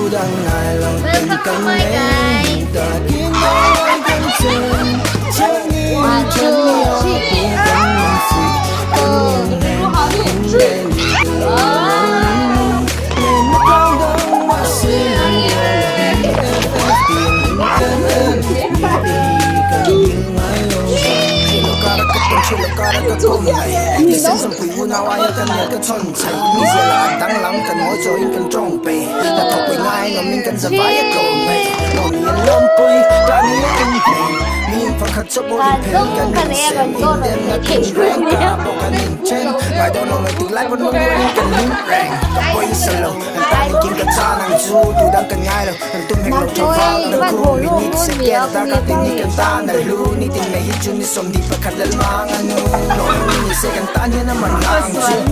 Welcome to my guys. One, two, three, four.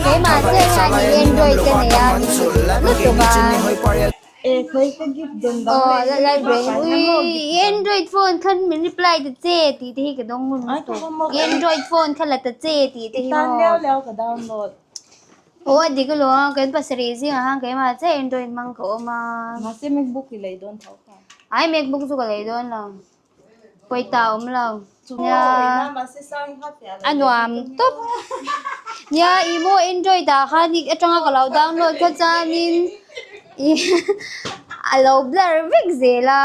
Keimah chiah hian Android ka nei a lutuk a aw library ui Android phone khan min reply ta che tih te hi ka dawng ngun lutuk Android phone kha la ta che tih te hi maw. Aw a dik alawm a kan pasarih zingah khan keimah chiah Android hmang ka awm a. Ai macbook chu ka lei dawn lo. Pawita a awm lo. Nia a nuam tawp. Nia ih maw Android ah khan ih atanga ka lo download kha chuanin ih a lo blur vek zel a.